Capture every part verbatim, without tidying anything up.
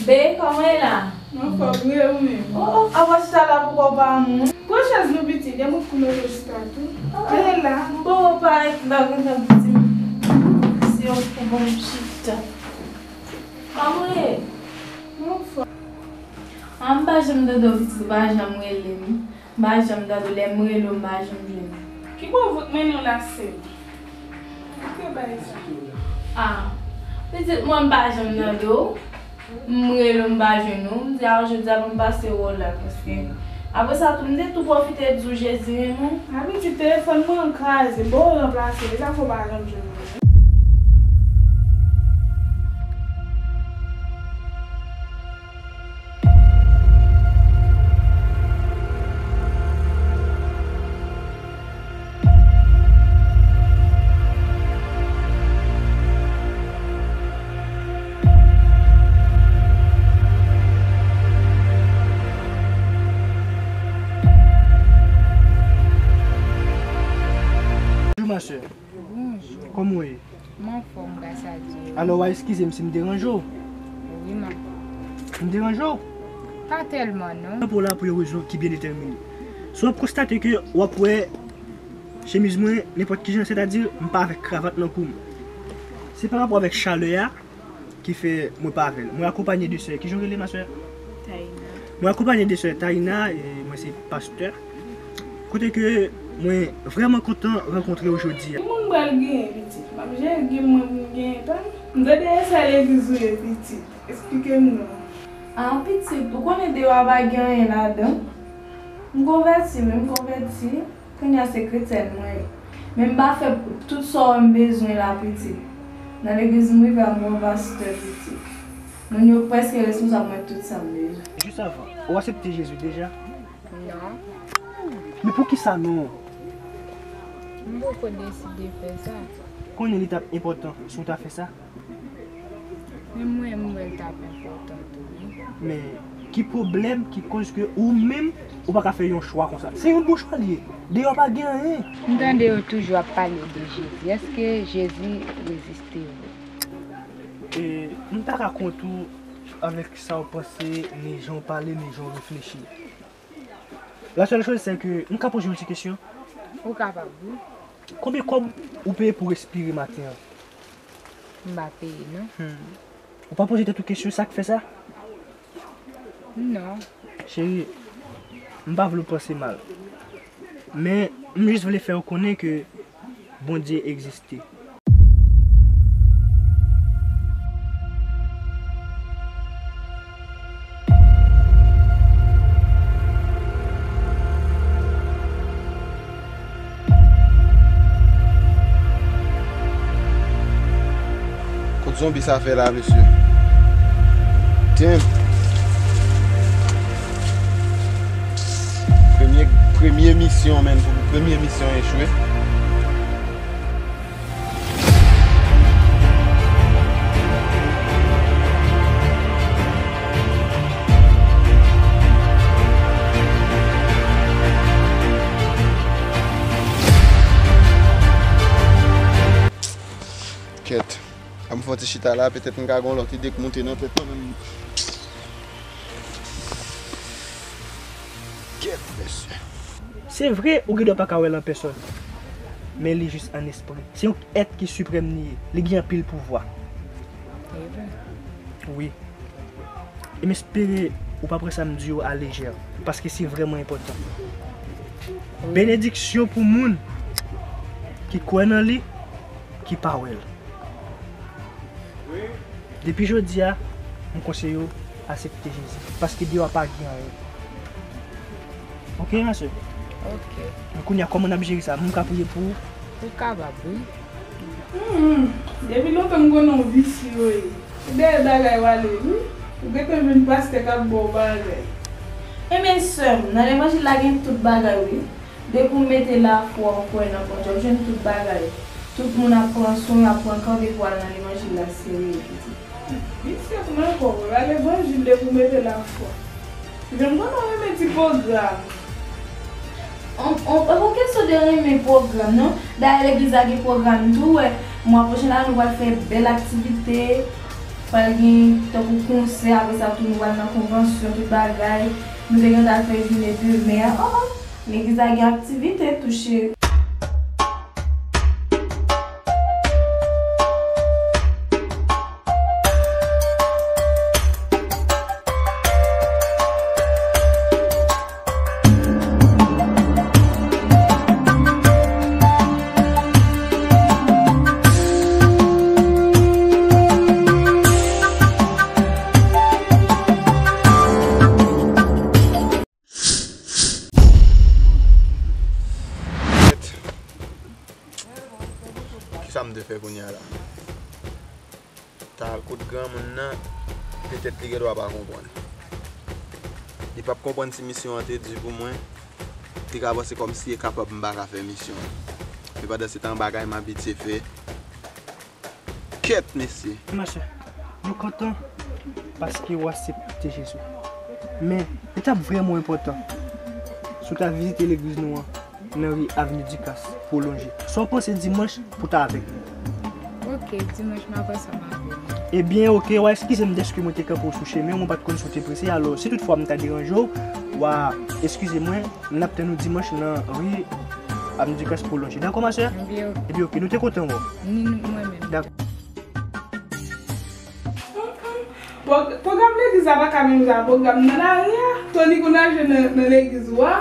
Bebe, kòman w ye la? Mwen anfòm, wi, e ou menm? Oh, oh, apa w chita la pou kò pa moun? Pran chèz non, pitit, gen moun pou mete w chita tou. Ah, ah. Rete la. Bon, bon, pa la, pitit. Si yon pou bon chita. Kòman w ye? Mwen anfòm. Ah, m pa janm tande w, pitit, ou pa janm rele m. M pa janm tande w, lè m rele w, m pa janm jwenn ou. Ki bò w vout mennen w la, sè m? Ki bagay sa? Ah, pitit mwen, m pa janm tande w. M rele w, m pa jwenn ou. M di a jodi a pou m pase wè w la, paske apre sa tou, m te tou pwofite di w Jezi renmen w. Ah, pitit, telefòn mwen an kraze, bon, w ranplase l, e sa fè w pa janm jwenn mwen. Bonjou, ma sè. Bonjou. Kòman w ye? M anfòm, gras a Dye. Alò, w a eskize m si m deranje w. Wi, m ap. M deranje w? Pa tèlman, non. Pou la pou yon rezon ki byen detèmine. Si w ap konstate ke w ap wè chemiz mwen nenpòt kijan, sètadi m pa avèk kravat nan kou m. Se pa rapò avèk chalè a ki fè mwen pa avè l. Mwen akonpanye de sè, kijan w rele, ma sè? Taina. Mwen akonpanye de sè Taina, e mwen se pastè. Kote ke mwen vrèman kontan rankontre w jodi a. Ki moun m pral genyen, pitit? M ap jere gim mwen pou m genyen pa m? M tande e sè legliz ou ye, pitit. Esplike m non. Ah, pitit, ou konnen deyò a pa gen anyen ladan. M konvèti, wi, m konvèti. Kounye a se kretyèn mwen ye. Men m pa fè tout sa w wè m bezwen la, pitit. Nan legliz m rive a, m gon pastè, pitit. Moun yo prèske responsab mwen tout sa m bezwen. Jis avan, ou aksepte Jezi deja? Non. Men poukisa non? M poko deside fè sa. Konnen li t ap enpòtan si w ta fè sa? Men mwen, m wè l t ap enpòtan tou, wi. Men ki pwoblèm ki koz ke ou menm, ou pa ka fè yon chwa konsa? Se yon bon chwa li ye. Deyò pa gen anyen. M tande yo toujou ap pale de Jezi. Èske Jezi egziste vre? E m ta rakont ou avèk sa w panse, ni jan w pale, ni jan w reflechi. La sèl choz, se ke m ka poze yon ti kesyon? Ou kapab, wi. Konbyen kòb ou peye pou w respire maten an? M pa peye, non. Hmm. Ou pa poze tèt ou kesyon sa k fè sa? Non. Cheri, m pa vle w panse mal. Men, m jis vle fè w konnen ke Bondye egziste. Kot zonbi sa fè la, mesye? Damn. Premye, premye misyon, menn, pou premye misyon echwe. Kèt. An m fè yon ti chita la, petèt m ka gen yon lòt ide k moute nan tèt mwen, men m Kèt, mesye. Se vre, ou gendwa pa ka wè l an pèsòn, men li jis an espri. Se yon èt ki siprèm li ye. Li gen anpil pouvwa. Wi. E m espere ou pa pran sa m di yo a lejè, paske se vrèman enpòtan. Benediksyon pou moun ki kwè nan li, ki pa wè l. Depi jodi a, m konseye w aksepte Jezi, paske deyò a pa gen anyen. Oke, ma sè? Oke. Men kounye a, kòman n ap jere sa? M ka priye pou ou? Ou kapab, wi. Hmm, depi lontan m konnen w visye w ye. Ou dèyè bagay w ale, wi. Ou gentan jwenn pastè k ap ba w bagay. Ebyen, sè m, nan levanjil la gen tout bagay, wi. Depi w mete lafwa w kwè nan Bondye, w ap jwenn tout bagay. Tout moun ap pran swen, ap pran ka w depi w al nan levanjil la serye, pitit. Visye tou nan kò w, al levanjil depi w mete lafwa. Jan m konnen w renmen ti pwogram. On, on, e pa kesyon de renmen pwogram, non. Dayè legliz la gen pwogram tou, wè. Mwa pwochen la, nou pral fè bèl aktivite. Pral gen tankou konsè, apre sa tou nou pral nan konvansyon, tout bagay. Nou te gentan fè jounen demen an. Oh, oh, legliz la gen aktivite tou, cheri. Kisa m te fè kounye a la? Ta al kot granmoun nan, petèt li gendwa pa konprann. Li p ap konprann si misyon an te di pou mwen, li ka panse kòmsi e kapab m pa ka fè misyon an. Men pandan se tan, bagay m abitye fè. Kèt, mesye! Machè, nou kontan paske w aksepte Jezi. Men, etap vrèman enpòtan, si w ta vizite legliz nou an, nan ri Avenue Ducasse, pwolonje. Sa w panse dimanch pou w ta avèk nou? Ok, dimanch m ap ansanm avè w. Ebyen, ok, w a eskize m dèske mwen te kanpe w sou chemen, mwen pa t konn si w te prese, alò, si toutfwa m ta deranje w, w a eskize mwen, n ap tann ou dimanch nan ri Avenue Ducasse, pwolonje. Dakò, ma sè? Ebyen, ok. Ebyen, ok, nou te kontan wè w. Ni nou, mwen menm. Dakò. Pwog-, pwogram legliz la pa ka menm jan ak pwogram nan lari a. Tony konn al jwe nan, nan legliz ou a.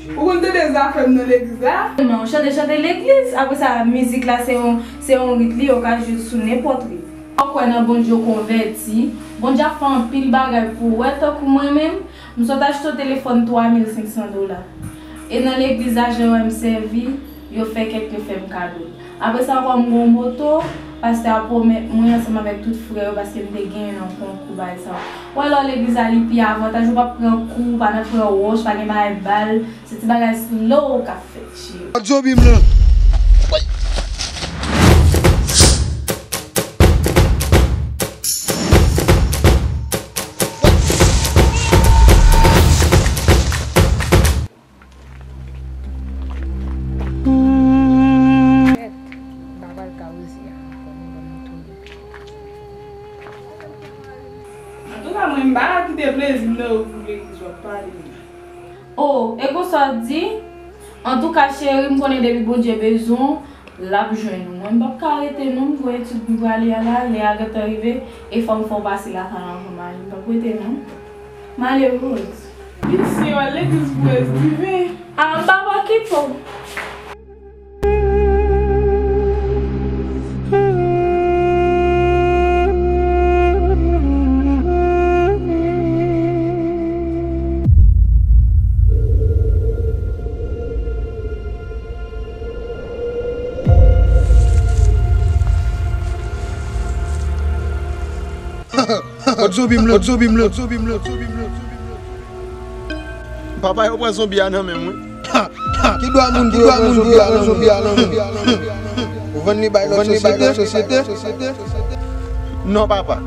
Ou konn tande zafè m nan legliz la. Sèlman, ou chante, chante legliz. Apre sa, mizik la, se yon, se yon rit li, ou ka jwe sou nenpòt rit. Ou kwè nan Bondye, ou konvèti. Bondye ap fè anpil bagay pou ou wè, tankou mwen menm. M sot achte yon telefòn twa mil senk san dola. E nan legliz la, jan yo wè m sèvi, yo fè kèk, yo fè m kado. Apre sa ankò, m gen yon moto, pastè a pwomèt mwen ansanm avèk tout frè yo, paske m te genyen nan konkou bagay sa yo. Ou wè lè w legliz la, li pi avantaj, ou p ap pran kou, ou pa nan pran wòch, pa gen bagay bal, se ti bagay slow k ap fèt, cheri. Djobim nan. Antouka, mwen, m pa ka kite plezi m nan yo pou legliz w ap pale m nan. Oh, e konsa w di? Antouka, cheri, m konnen depi Bondye bezwen w, l ap jwenn ou. Mwen, m p ap ka rete non, m gon etid pou m prale a la, lè a gentan rive, e fò m fè w pase lakay la anvan m ale. M p ap rete non. M ale, Rose. Misye, w al legliz pou rès diven. A, m p ap okipe w. Kot zonbi m lan, kot zonbi m lan, kot zonbi m lan, kot zonbi m lan. Papa, yo pran zonbi a nan men mwen. Ki dwa moun pou yo pran zonbi a nan men w? Ou vann li bay lòt sosyete? Non, papa.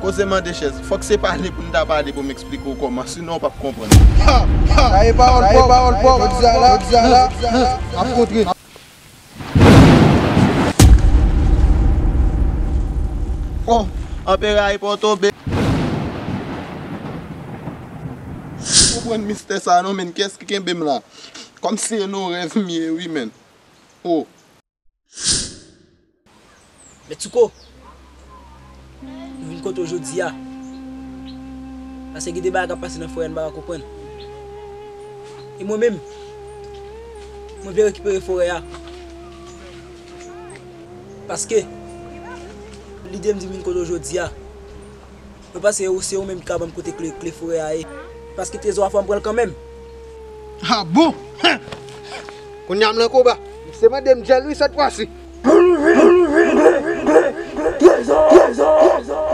Koze mande chèz. Fòk se pale pou n ta pale pou m eksplike w kòman. Sinon, w p ap konprann. Sa e pawòl pòp, pawòl pòp. Jodi a la, jodi a la, m ap kontre. Oh, Anperè a Pòtobe. Konprann mistè sa non, men kiyès ki kenbe m la? Kòmsi e nan rèv m ye wi, men. Oh. Mèt Souko, m vin kote w jodi a. Paske gen de bagay k ap pase nan forè a, m pa ka konprann. E mwen menm, mwen vle rekipere forè a. Paske, lide m di m vin kote w jodi a. Mwen panse ou, se ou menm ki ka ban m kote kle, kle forè a ye. Paske trezò a fò m pran l kanmenm. Ah bon? Kounye a m nan konba. Se mande m djèl wi sèt fwa si. Ann vini, ann vini, trezò, trezò,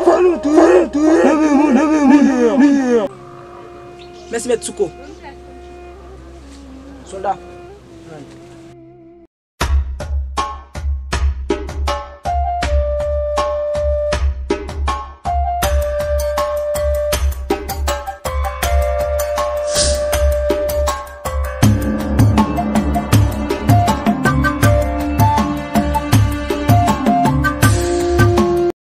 fò nou touye, fò nou touye, nan men moun, nan men moun, li ye. Mèsi, Mèt Souko. Sòlda.